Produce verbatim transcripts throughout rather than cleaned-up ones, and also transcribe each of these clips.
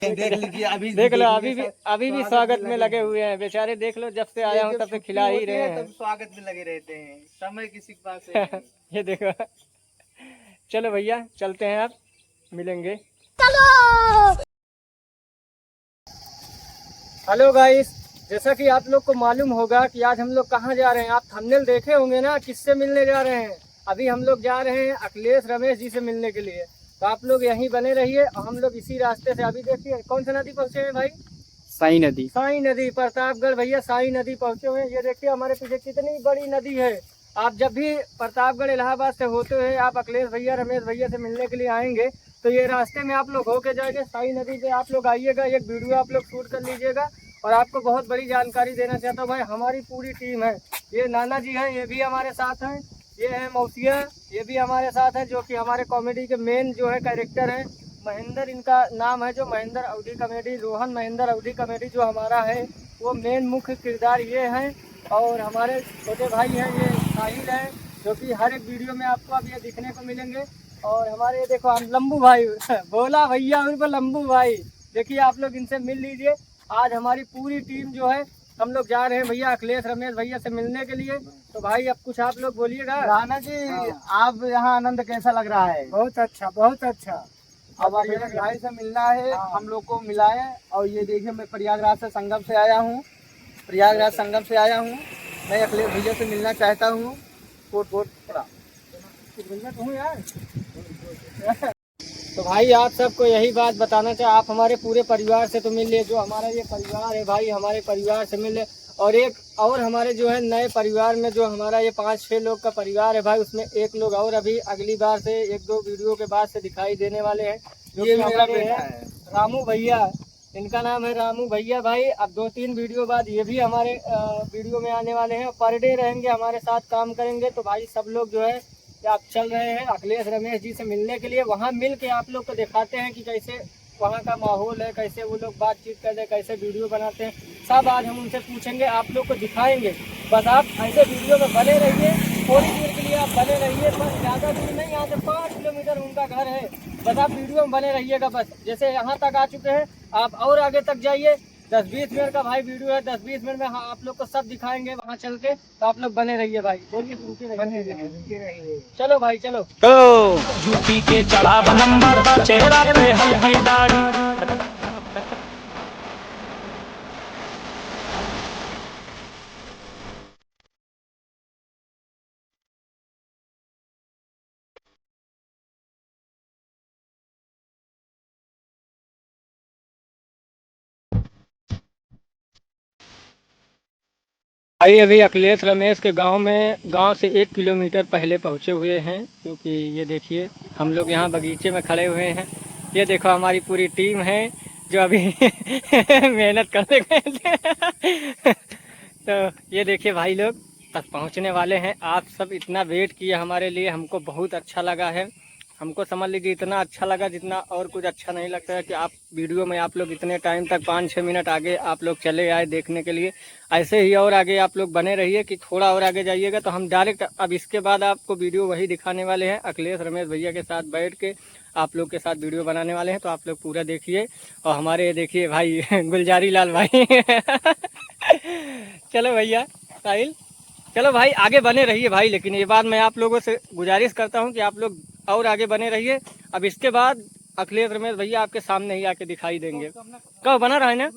देख लीजिए, अभी देख लो, अभी भी, अभी भी स्वागत में लगे हुए हैं बेचारे। देख लो, जब से आया हूँ तब से खिला ही रहे हैं। स्वागत में लगे रहते हैं, समय किसी के पास है नहीं। ये देखो। चलो भैया, चलते हैं, आप मिलेंगे। हेलो गाइस, जैसा कि आप लोग को मालूम होगा कि आज हम लोग कहाँ जा रहे हैं। आप थंबनेल देखे होंगे ना, किससे मिलने जा रहे हैं। अभी हम लोग जा रहे हैं अखिलेश रमेश जी से मिलने के लिए। तो आप लोग यहीं बने रहिए और हम लोग इसी रास्ते से, अभी देखिए कौन सा नदी पहुँचे हैं भाई? साई नदी। साई नदी, प्रतापगढ़ भैया, साई नदी पहुँचे हुए हैं। ये देखिए हमारे पीछे कितनी बड़ी नदी है। आप जब भी प्रतापगढ़ इलाहाबाद से होते हुए आप अखिलेश भैया, रमेश भैया से मिलने के लिए आएंगे, तो ये रास्ते में आप लोग होके जाएंगे, साई नदी पे आप लोग आइएगा, एक वीडियो आप लोग शूट कर लीजिएगा। और आपको बहुत बड़ी जानकारी देना चाहता हूँ भाई, हमारी पूरी टीम है। ये नाना जी हैं, ये भी हमारे साथ हैं। ये हैं मौसिया, ये भी हमारे साथ हैं, जो कि हमारे कॉमेडी के मेन जो है कैरेक्टर हैं। महेंद्र इनका नाम है, जो महेंद्र अवधी कॉमेडी, रोहन महेंद्र अवधी कॉमेडी जो हमारा है, वो मेन मुख्य किरदार ये हैं। और हमारे छोटे भाई हैं, ये साहिल हैं, जो कि हर एक वीडियो में आपको अब ये दिखने को मिलेंगे। और हमारे ये देखो, हम लंबू भाई, भोला भैया उर्फ लंबू भाई, देखिए आप लोग इनसे मिल लीजिए। आज हमारी पूरी टीम जो है, हम लोग जा रहे हैं भैया अखिलेश रमेश भैया से मिलने के लिए। तो भाई, अब कुछ आप लोग बोलिएगा। राणा जी, हाँ। आप यहाँ आनंद कैसा लग रहा है? बहुत अच्छा, बहुत अच्छा। अब अखिलेश भाई से मिलना है, हाँ। हम लोग को मिलाएं। और ये देखिए, मैं प्रयागराज से, संगम से आया हूँ, प्रयागराज संगम से आया हूँ। मैं अखिलेश भैया से मिलना चाहता हूँ। कोट कोट प्रणाम। तो भाई, आप सबको यही बात बताना चाहे, आप हमारे पूरे परिवार से तो मिल लिए, जो हमारा ये परिवार है भाई, हमारे परिवार से मिल लिए। और एक और हमारे जो है नए परिवार में, जो हमारा ये पाँच छः लोग का परिवार है भाई, उसमें एक लोग और अभी अगली बार से, एक दो वीडियो के बाद से दिखाई देने वाले हैं, जो ये कि मेरा हमारे बेटा हैं है। रामू भैया। इनका नाम है रामू भैया भाई। अब दो तीन वीडियो बाद ये भी हमारे, अ, वीडियो में आने वाले हैं, पर डे रहेंगे, हमारे साथ काम करेंगे। तो भाई, सब लोग जो है, ये आप चल रहे हैं अखिलेश रमेश जी से मिलने के लिए। वहाँ मिल के आप लोग को दिखाते हैं कि कैसे वहाँ का माहौल है, कैसे वो लोग बातचीत करते हैं, कैसे वीडियो बनाते हैं, सब आज हम उनसे पूछेंगे, आप लोग को दिखाएंगे। बस आप ऐसे वीडियो में बने रहिए, थोड़ी देर के लिए आप बने रहिए, बस ज़्यादा दूर नहीं, यहाँ से पाँच किलोमीटर उनका घर है। बस आप वीडियो में बने रहिएगा। बस जैसे यहाँ तक आ चुके हैं, आप और आगे तक जाइए। दस बीस मिनट का भाई वीडियो है, दस बीस मिनट में हाँ, आप लोग को सब दिखाएंगे वहाँ चल के। तो आप लोग बने रहिए भाई, बोलिए, रुके रहिए। बने रहिए, रुके रहिए। चलो भाई, चलो। तो यूपी के चढ़ाव नंबर, चेहरा पे हल्की दाढ़ी। भाई, अभी अखिलेश रमेश के गांव में, गांव से एक किलोमीटर पहले पहुंचे हुए हैं, क्योंकि ये देखिए, हम लोग यहाँ बगीचे में खड़े हुए हैं। ये देखो, हमारी पूरी टीम है, जो अभी मेहनत करने गए थे। तो ये देखिए भाई लोग, बस पहुँचने वाले हैं। आप सब इतना वेट किए हमारे लिए, हमको बहुत अच्छा लगा है। हमको समझ लीजिए इतना अच्छा लगा जितना और कुछ अच्छा नहीं लगता है कि आप वीडियो में आप लोग इतने टाइम तक पाँच छः मिनट आगे आप लोग चले आए देखने के लिए। ऐसे ही और आगे आप लोग बने रहिए कि थोड़ा और आगे जाइएगा तो हम डायरेक्ट अब इसके बाद आपको वीडियो वही दिखाने वाले हैं, अखिलेश रमेश भैया के साथ बैठ के आप लोग के साथ वीडियो बनाने वाले हैं। तो आप लोग पूरा देखिए। और हमारे ये देखिए भाई गुलजारी लाल भाई। चलो भैया, साहिल, चलो भाई, आगे बने रहिए भाई। लेकिन ये बात मैं आप लोगों से गुजारिश करता हूँ कि आप लोग और आगे बने रहिए। अब इसके बाद अखिलेश रमेश भैया आपके सामने ही आके दिखाई देंगे। कब बना रहा है ना?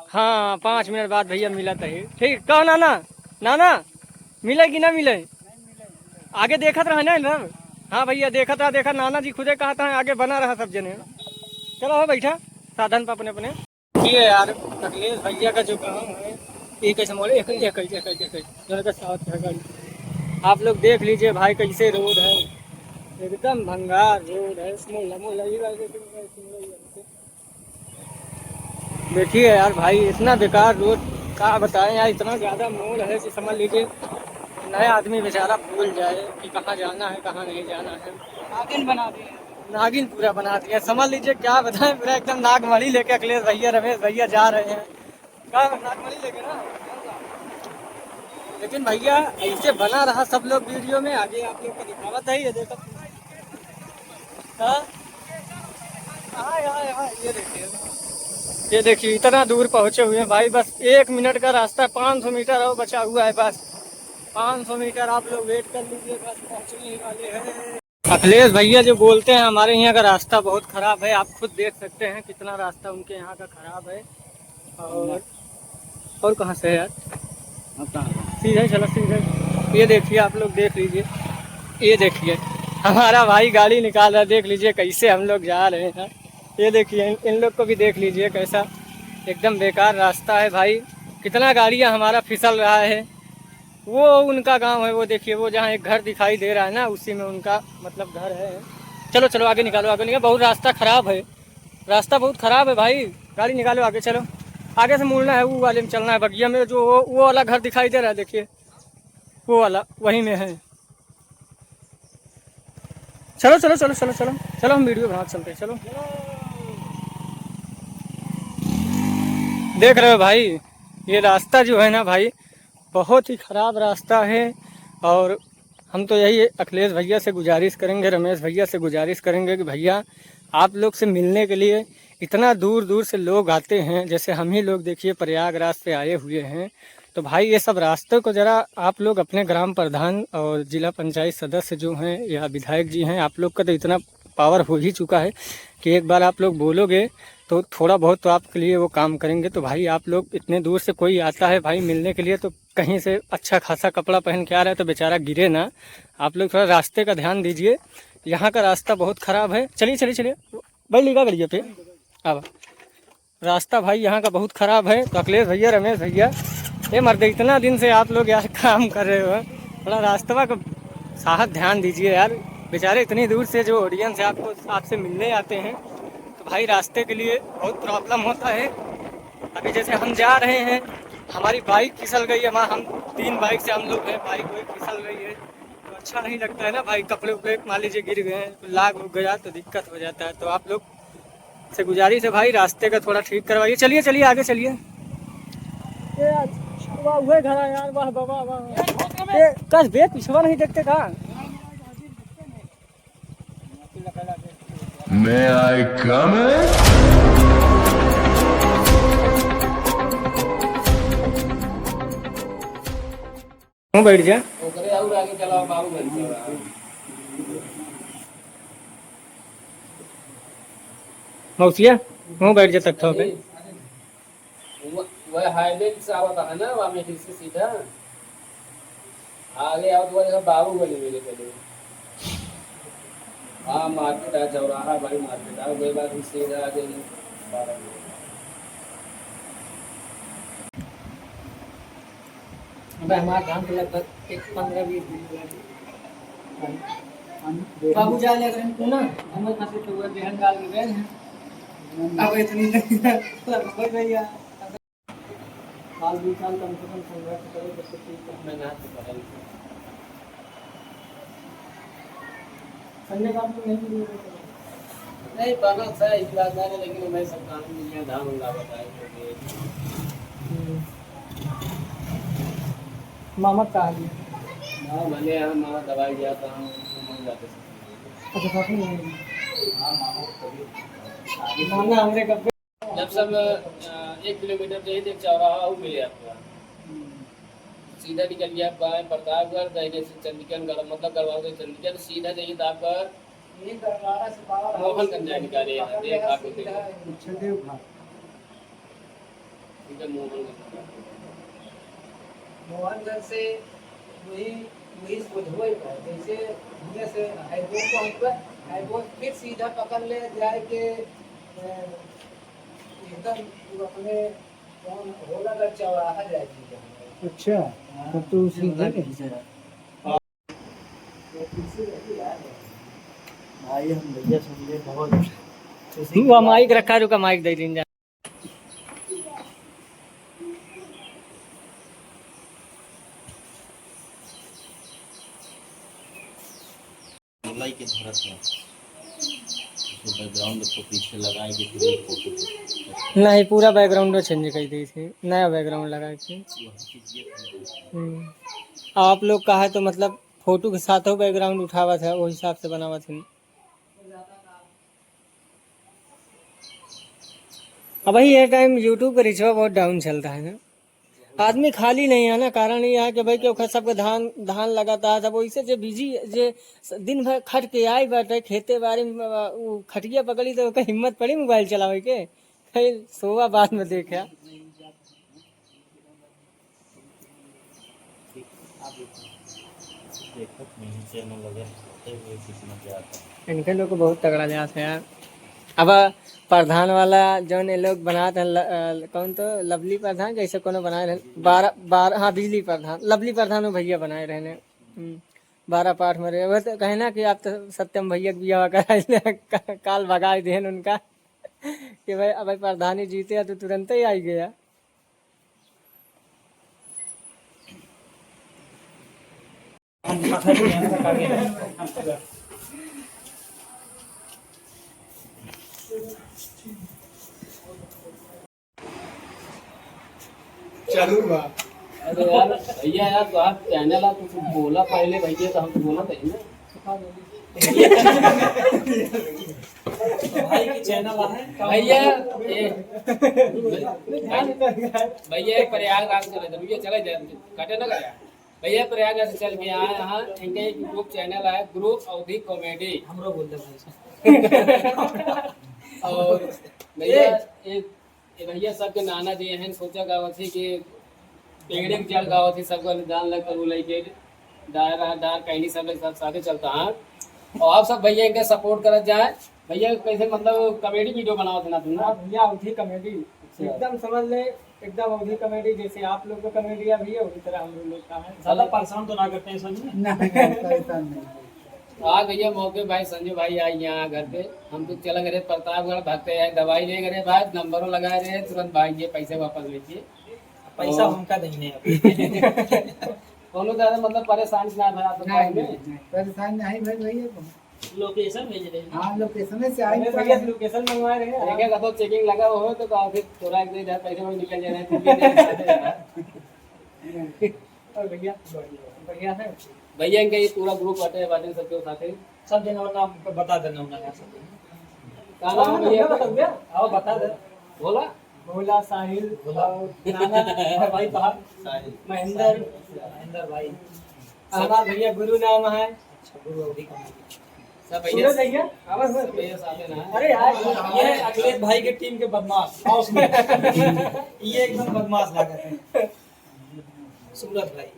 हाँ, पाँच मिनट बाद भैया मिलत है। ठीक, कहो नाना, नाना, मिले कि ना मिले? आगे देखत रहे ना इधर। हाँ भैया, देखत रहा, देखा, नाना जी खुदे कहत हैं, आगे बना रहा सब जने। चलो हो, बैठा साधन पर अपने अपने। ये यार, अखिलेश भैया का जो गाँव है, ये कैसे मोड़, एक, एक, एक, एक, एक, एक, दोनों का साथ है गाड़ी। आप लोग देख लीजिए भाई, कैसे रोड है, एकदम भंगार रोड है। मोड़ ला, मोड़ ला, ये वाला देखो, मोड़ ला, ये वाला। देखिए यार भाई, इतना बेकार रोड, का बताएं यार, इतना ज़्यादा मोड़ है कि समझ लीजिए नया आदमी बेचारा भूल जाए कि कहाँ जाना है, कहाँ नहीं जाना है। नागिन बना दिए। नागिन पूरा बना दिया, समझ लीजिए, क्या बताएं, पूरा एकदम नागमणि लेके अखिलेश भैया, रमेश भैया जा रहे हैं। का नागमणि लेके ना? लेकिन भैया, ऐसे बना रहा सब लोग वीडियो में, आगे आप लोग को दिखावत है, ये देखो। हाँ? हाय, हाय, हाय, ये देखिए, ये देखिए, इतना दूर पहुँचे हुए हैं भाई, बस एक मिनट का रास्ता, पाँच सौ मीटर और बचा हुआ है बस। पाँच सौ मीटर आप लोग वेट कर लीजिए, बस पहुँचने ही वाले हैं। अखिलेश भैया जो बोलते हैं, हमारे यहाँ का रास्ता बहुत खराब है, आप खुद देख सकते हैं कितना रास्ता उनके यहाँ का खराब है। और, और कहाँ से है यार? अब कहाँ है? सीधे चलो, सीधे। ये देखिए, आप लोग देख लीजिए, ये देखिए, हमारा भाई गाड़ी निकाल रहा है, देख लीजिए कैसे हम लोग जा रहे हैं। ये देखिए, इन, इन लोग को भी देख लीजिए, कैसा एकदम बेकार रास्ता है भाई। कितना गाड़ियाँ हमारा फिसल रहा है। वो उनका गांव है, वो देखिए, वो जहाँ एक घर दिखाई दे रहा है ना, उसी में उनका मतलब घर है। चलो, चलो, आगे निकालो, आगे निकालो, बहुत रास्ता खराब है, रास्ता बहुत खराब है भाई। गाड़ी निकालो, आगे चलो, आगे से मुड़ना है, वो वाले में चलना है, बगिया में जो वो, वो वाला घर दिखाई दे रहा है, देखिए, वो वाला वहीं में है। चलो, चलो, चलो, चलो, चलो, चलो, हम वीडियो बना चलते हैं, चलो। देख रहे हो भाई, ये रास्ता जो है ना भाई, बहुत ही खराब रास्ता है। और हम तो यही अखिलेश भैया से गुजारिश करेंगे, रमेश भैया से गुजारिश करेंगे कि भैया, आप लोग से मिलने के लिए इतना दूर दूर से लोग आते हैं। जैसे हम ही लोग, देखिए, प्रयागराज से आए हुए हैं, तो भाई, ये सब रास्ते को ज़रा आप लोग अपने ग्राम प्रधान और जिला पंचायत सदस्य जो हैं या विधायक जी हैं, आप लोग का तो इतना पावर हो ही चुका है कि एक बार आप लोग बोलोगे तो थोड़ा बहुत तो आपके लिए वो काम करेंगे। तो भाई, आप लोग इतने दूर से कोई आता है भाई मिलने के लिए, तो कहीं से अच्छा खासा कपड़ा पहन के आ रहा है तो बेचारा गिरे ना। आप लोग थोड़ा रास्ते का ध्यान दीजिए, यहाँ का रास्ता बहुत खराब है। चलिए, चलिए, चलिए, बैठ लीजिएगा गड़िया पे। अब रास्ता भाई यहाँ का बहुत खराब है। तो अखिलेश भैया, रमेश भैया, ये मर्द, इतना दिन से आप लोग यार काम कर रहे हो, थोड़ा रास्ता का साहब ध्यान दीजिए यार। बेचारे इतनी दूर से जो ऑडियंस है आपको, आपसे मिलने आते हैं, तो भाई रास्ते के लिए बहुत प्रॉब्लम होता है। अभी जैसे हम जा रहे हैं, हमारी बाइक फिसल गई है, हमारा, हम तीन बाइक से हम लोग हैं, बाइक वही फिसल गई है, तो अच्छा नहीं लगता है ना भाई। कपड़े उपड़े मान लीजिए गिर गए हैं, तो लाग उग गया तो दिक्कत हो जाता है। तो आप लोग से गुजारिश है भाई, रास्ते का थोड़ा ठीक करवाइए। चलिए, चलिए, आगे चलिए। ए, वाह, वही घर है यार, वाह बाबा, वाह। ए, कस बे, पिछवा नहीं देखते का? May I come in? हूँ, बैठ जा। ओकरे और आगे चलाओ, बाबू, बैठ जाओ। मौसिया, हूँ, बैठ जा तख्तवा पे। वो, वो हाईवे से आवत है ना, वहाँ में से सीधा आगे आओ तो वो देखो बाबू गली मिले पहले। हाँ, मार्केट है, चौराहा बड़ी मार्केट है, वही बात हम सीधा आगे। अबे हमारे धान तो लगभग एक पन्द्रह बीस दिन लगे। बाबू जा ले रहे हैं ना, घूमे खातिर तो वो बिहान डाल के गए हैं। अब इतनी देर भाई भैया। साल दो साल कम से कम संघर्ष करो, जब तक ठीक है। मेहनत तो करेंगे। संजय बाबू नहीं मिले। नहीं, बना था इस बार मैंने, लेकिन मैं सब काम में धान उन लागत आए थे। हम्म। मामा कहाँ गए? हाँ, भले यहाँ मामा दवाई गया था, हम, हम जाते थे। अच्छा, साथ में गए। हाँ, मामा को तबीयत। मामा हमरे कब जब सब, अ, एक किलोमीटर जाइए तो एक चौराहा और मिले आपको। हम्म। सीधा निकल गया बाएं प्रतापगढ़, दाहिने से चंडीगढ़, गढ़-, मतलब गढ़वाल से चंडीगढ़, सीधा जाइए तो आपका मोहनगंज जाए निकाले यहाँ, देवघाट होते हुए। अच्छा, देवघाट। सीधा मोहनगंज। मोहनगंज से वही, वही सोझवे पर, जैसे हियाँ से हाईवे को हम पर, हाईवे फिर सीधा पकड़ ले जाए के, अ, एकदम वो अपने कौन होलागढ़ चौराहा जाए के। अच्छा, हाँ। तब तो सीधे होलागढ़ कहीं से। भाई, हम भैया समझे बहुत खुशी तू की हम बात माइक है। रखा, रुका, माइक दे दीन जा। मोलाई के धरत है। तो बैकग्राउंड को पीछे लगाए के फिर एक फोटो खींच। नहीं, पूरा बैकग्राउंड में चेंज कर दी थी, नया बैकग्राउंड लगा के। वही चीज ये था। हम्म। आप लोग का है तो मतलब फोटो के साथ हो बैकग्राउंड उठावा था, वो हिसाब से बनावा था। अबही यह टाइम YouTube का रिचवा बहुत डाउन चलता है ना, आदमी खाली नहीं है ना। कारण यह है कि भाई, क्योंकि सबके धान, धान लगाता है, सब वैसे जे बिजी, जे स-, दिन भर खट के आई बाटे खेते बाड़ी में, उ खटिया पकड़ी तो ओकर हिम्मत पड़ी मोबाइल चलावे के। फिर सोवा बाद में देखा। देखत नहीं चैनल वगैरह, होते हुए कितना क्या आता है। इनके लोग को बहुत तगड़ा लिहाज है यार। अब प्रधान वाला जौन ये लोग बनात हैं, ल-, अ, कौन तो लवली प्रधान, जैसे कोनो बनाए रहे, बारह, बारह, हाँ, बिजली प्रधान, लवली प्रधान वो भैया बनाए रहे ने। हम्म, बारह पाठ में रहे। वो तो कहे ना कि आप तो सत्यम भैया के बियाह करा ले, काल भगाए देन उनका कि भाई, अब भाई प्रधानी जीते हैं तो तुरंत ही आई गया। चालू बा। अरे यार, भैया यार, तो आप चैनल आप कुछ बोला पहले भैया, तो हम तो बोला था ही ना। भाई की चैनल है। भैया, ये, भैया, ये प्रयागराज चले, तो भैया चले जाए, कटे ना करे। भैया प्रयागराज से चल के आए यहाँ, इनका एक YouTube चैनल है, ग्रुप अवधी कॉमेडी। हमरो बोल दे भाई से। और भैया, एक ये भैया सबके नाना जी हैं, सोचा गावत ही कि पेड़े के जड़ गावत ही, सबका जान लग करू लेके दायरा, दार कहनी सब लोग सब साथे चलता है। और आप सब भैया इनका सपोर्ट करत जाए। भैया कैसे मतलब कॉमेडी वीडियो बनावत है ना तुम ना? हाँ भैया, अवधी कॉमेडी। अच्छा। एकदम समझ ले, एकदम अवधी कॉमेडी, जैसे आप लोग का कॉमेडी है भैया, उसी तरह हम लोग का है। ज्यादा परेशान तो ना करते हैं सर जी? नहीं, नहीं, परेशान नहीं। आज भैया मौके भाई संजू भाई आए यहाँ घर पे, हम तो चला गए प्रतापगढ़ भगते आए, दवाई ले गए भाई, नंबरों लगा रहे हैं, तुरंत भाई ये पैसे वापस लीजिए। पैसा और हमका देंगे अभी। कोनो ज्यादा मतलब परेशान ना भरा तो नहीं, भाई नहीं, में? नहीं, परेशान नहीं भाई, भैया को। लोकेशन भेज रहे हैं। हाँ, लोकेशन से आई अरे तो भैया, है। लोकेशन मंगवा रहे हैं। देखिए, कब चेकिंग लगा हो तो, तो फिर थोड़ा एक दे पैसे में निकल जाना है, तो भी नहीं साथ जाना। और भैया, बढ़िया है। भैया इनका ये पूरा ग्रुप बाटे, बाटे सबके साथे। सब जने का नाम बता देना उन्होंने यहाँ सब। का नाम है भैया? बता दे। आओ, बता दे। भोला? भोला, साहिल, भोला। और नाना, और भाई साहब। साहिल। महेंद्र। महेंद्र भाई। हमार भैया गुरु नाम है। अच्छा, गुरु अवधी का नाम। सब भैया। सूरज भैया, आवाज मत। सब भैया साथे ना। अरे यार। ये अखिलेश भाई के टीम के बदमाश। आओ सुनो। ये एकदम बदमाश लागत है। सूरज भाई।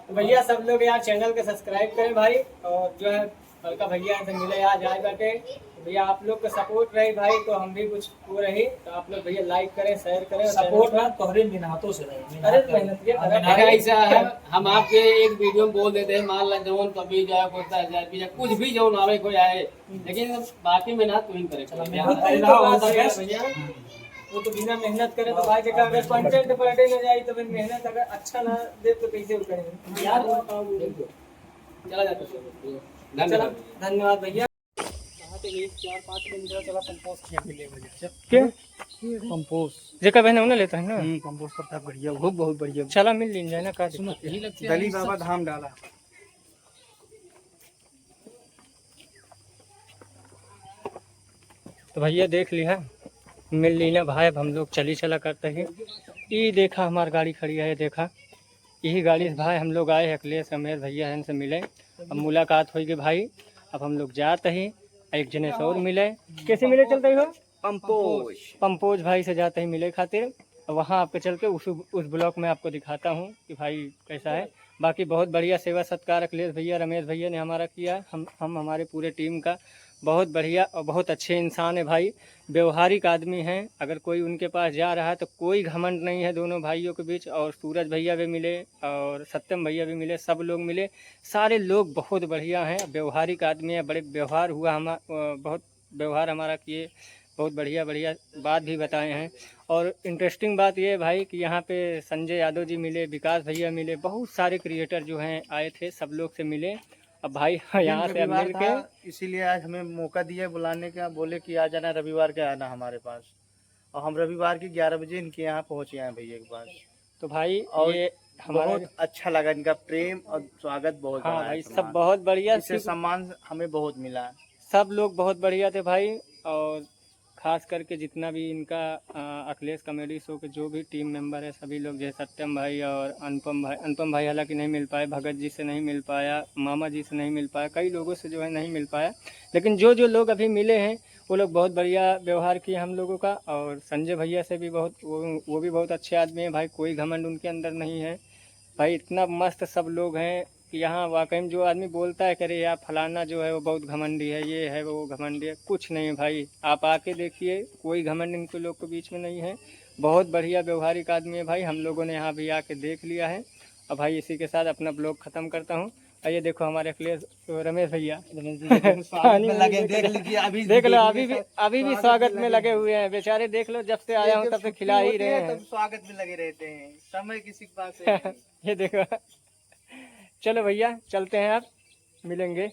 तो भैया सब लोग यार चैनल के सब्सक्राइब करें भाई, और जो है बड़का भैया से मिले आज आए बाटे। तो भैया आप लोग का सपोर्ट रही भाई तो हम भी कुछ वो रही, तो आप लोग भैया लाइक करें, शेयर करें और सपोर्ट चैनल ना तोहरे मेहनतों से रही, अरे मेहनत मेहनत के करें। मेहनत देखा ऐसा है, हम आपके एक वीडियो में बोल देते हैं, मान ला जौन कभी जाए बोलता है जाए, कुछ भी जौन आवे कोई आए, लेकिन बाकी मेहनत तो ही करे। चला, मेहनत कर रहा हो, तो भैया, वो तो बिना मेहनत करे तो भाई देखा, अगर कंटेंट पर डे ना जाए तो फिर मेहनत अगर अच्छा ना दे तो कैसे वो करेंगे? यार, चला जाता है। चला, धन्यवाद। धन्यवाद भैया। कहाँ पे एक चार पाँच किलोमीटर चला, पंपोज खेत में ले भैया। के? पंपोज। जेका बहने उन्हें लेता है ना? हम्म, पंपोज प्रतापगढ़िया, वो बहुत बढ़िया। चला मिल लीन जाए ना, का सुनो, दिक्कत है? यही लगते हैं दली बाबा सब। धाम डाला। तो भैया देख लिहा, मिल लीना भाई, अब हम लोग चली चला करते हैं। ई देखा हमार गाड़ी खड़ी है, देखा यही गाड़ी से भाई हम लोग आए हैं, अखिलेश रमेश भैया हैं, इनसे मिले, अब मुलाकात होई गई भाई। अब हम लोग जाते हैं, एक जने से और मिले। कैसे मिले चलते हो? पंपोज। पंपोज भाई से जाते ही मिले खातिर। वहाँ आपके चल के उस, उस ब्लॉक में आपको दिखाता हूँ कि भाई कैसा है। बाकी बहुत बढ़िया सेवा सत्कार अखिलेश भैया, रमेश भैया ने हमारा किया, हम, हम हमारे पूरे टीम का। बहुत बढ़िया और बहुत अच्छे इंसान है भाई, व्यवहारिक आदमी हैं। अगर कोई उनके पास जा रहा है तो कोई घमंड नहीं है दोनों भाइयों के बीच। और सूरज भैया भी मिले और सत्यम भैया भी मिले, सब लोग मिले, सारे लोग बहुत बढ़िया हैं, व्यवहारिक आदमी है। बड़े व्यवहार हुआ हम, अ, बहुत व्यवहार हमारा किए, बहुत बढ़िया बढ़िया बात भी बताए हैं। और इंटरेस्टिंग बात ये है भाई कि यहाँ पे संजय यादव जी मिले, विकास भैया मिले, बहुत सारे क्रिएटर जो हैं आए थे, सब लोग से मिले। अब भाई दिन यहाँ से अब रविवार मिल के था, इसीलिए आज हमें मौका दिया बुलाने का, बोले कि आ जाना, रविवार के आना हमारे पास। और हम रविवार के ग्यारह बजे इनके यहाँ पहुँच गए हैं भैया के पास। तो भाई और ये हमारा बहुत अच्छा लगा इनका प्रेम और स्वागत बहुत हाँ बड़ा है भाई, सब सम्मान। बहुत बढ़िया, इससे सब सम्मान हमें बहुत मिला है। सब लोग बहुत बढ़िया थे भाई, और खास करके जितना भी इनका, अ, अखिलेश कॉमेडी शो के जो भी टीम मेंबर है, सभी लोग, जैसे सत्यम भाई और अनुपम भाई, अनुपम भाई हालांकि नहीं मिल पाए, भगत जी से नहीं मिल पाया, मामा जी से नहीं मिल पाया, कई लोगों से जो है नहीं मिल पाया, लेकिन जो जो लोग अभी मिले हैं वो लोग बहुत बढ़िया व्यवहार किए हम लोगों का। और संजय भैया से भी बहुत, वो, वो भी बहुत अच्छे आदमी हैं भाई, कोई घमंड उनके अंदर नहीं है भाई। इतना मस्त सब लोग हैं कि यहाँ वाकई में जो आदमी बोलता है, करे यार फलाना जो है वो बहुत घमंडी है, ये है वो घमंडी है, कुछ नहीं है भाई। आप आके देखिए, कोई घमंड इनके लोग के बीच में नहीं है। बहुत बढ़िया व्यवहारिक आदमी है भाई, हम लोगों ने यहाँ भी आके देख लिया है। अब भाई इसी के साथ अपना ब्लॉग ख़त्म करता हूँ। और ये देखो हमारे अखिलेश, रमेश भैया। रमेश जी, स्वागत पानी में वानी लगे, देख देख लो। लीजिए, अभी देख लो, देखिए, अभी भी, सब अभी भी स्वागत स्वागत में में लगे लगे हुए हैं बेचारे। देख लो, जब से आया हूँ तब से खिला ही रहे हैं। स्वागत में लगे रहते हैं, समय किसी के पास है नहीं। ये देखो, चलो भैया, चलते हैं, अब मिलेंगे।